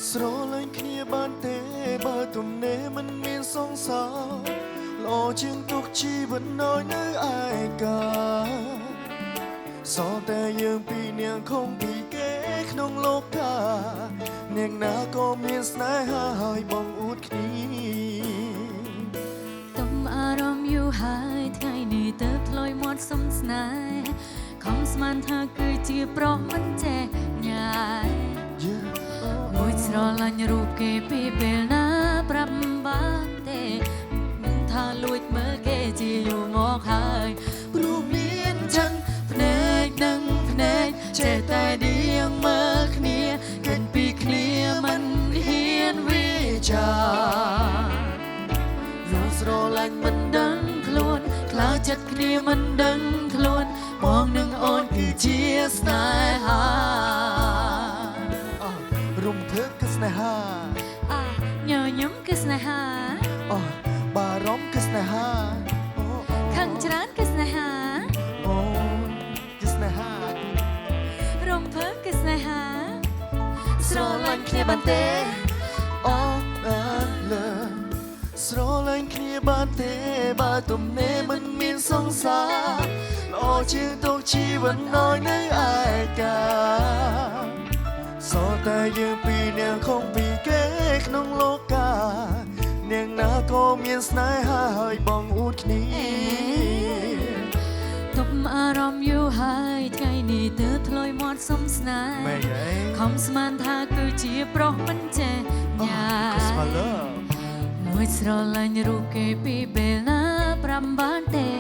ស្រលាញ់គ្នាបានទេបើទំនេរមិនមានសង្សារល្អជាងទុកជីវិតនៅនៅឯកាសល់តែយើងពីរនាក់ខំពីគេក្នុងលោកានាងណាក៏មានស្នេហាហើយបងអួតគ្នា ទុំអារម្មណ៍យូរហើយថ្ងៃនេះទៅផ្លុយមាត់សុំស្នេហ៍ខំស្មានថាគឺជាប្រុសមិនចេះញ៉ាយ Yeah. លួចស្រឡាញ់រូបគេពីពេលណាប្រាប់បានទេនឹងថាលួចមើលគេជាយូរមកហើយ ព្រោះមានចឹងភ្នែកនឹងភ្នែកចេះតែដៀងមើលគ្នាគិតពីគ្នាមិនហ៊ានវាចាលួចស្រឡាញ់មិនដឹងខ្លួនខ្លាចចិត្តគ្នាមិនដឹងខ្លួនបងនឹងអូនគឺជាស្នេហារំភើបគឺស្នេហា អាញញឹមគឺស្នេហា អូបារម្ភគឺស្នេហាអូអូ ខឹងច្រើនគឺស្នេហា អូគឺស្នេហា រំភើបគឺស្នេហា ស្រឡាញ់គ្នាបានទេអូអើលើស្រឡាញ់គ្នាបានទេបើទំនេរមិនមានសង្សារល្អជាងទុកជីវិតឲ្យនៅឯកាសល់តែយើងពីរនាក់ខំពីគេក្នុងលោកានាងណាក៏មានស្នេហាហើយបងអួតគ្នា ទុំអារម្មណ៍យូរហើយថ្ងៃនេះទើបធ្លុយមាត់សុំស្នេហ៍ មែនហី ខំស្មានថាគឺជាប្រុសមិនចេះញ៉ា Cause my love លួចស្រឡាញ់រូបគេពីពេលណាប្រាប់បានទេ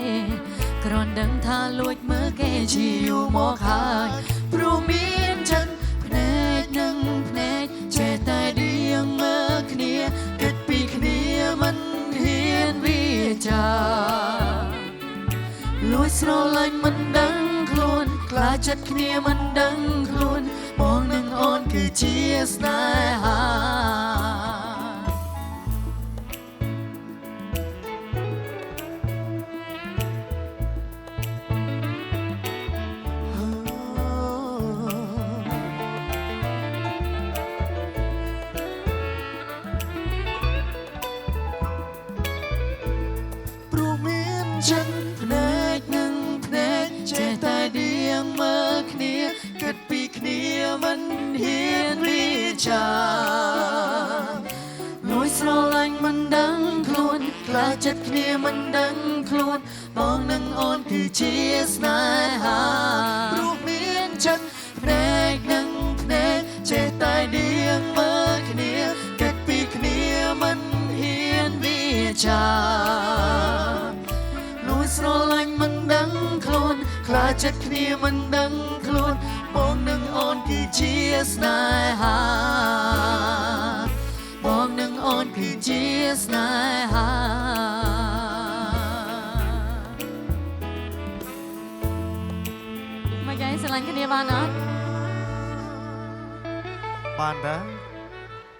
គ្រាន់ដឹងថាលួចមើលគេជាយូរមកហើយ ព្រោះមានចឹងភ្នែកនឹងភ្នែកចេះតែដៀងមើលគ្នាគិតពីគ្នាមិនហ៊ានវាចាលួចស្រឡាញ់មិនដឹងខ្លួនខ្លាចចិត្តគ្នាមិនដឹងខ្លួនបងនឹងអូនគឺជាស្នេហា ព្រោះមានចឹងភ្នែកនឹងភ្នែកចេះតែដៀងមើលគ្នាគិតពីគ្នាមិនហ៊ានវាចាលួចស្រឡាញ់មិនដឹងខ្លួនខ្លាចចិត្តគ្នាមិនដឹងខ្លួនបងនឹងអូនគឺជាស្នេហាព្រោះមានចឹងភ្នែកនឹងភ្នែកចេះតែដៀងមើលគ្នាគិតពីគ្នាមិនហ៊ានវាចាលួចស្រឡាញ់មិនដឹងខ្លួនខ្លាចចិត្តគ្នាមិនដឹងខ្លួនបងនឹងអូនគឺជាស្នេហាបងនឹងអូនគឺជាស្នេហា មកយាយស្រឡាញ់គ្នាបានអត់ បានដែរ។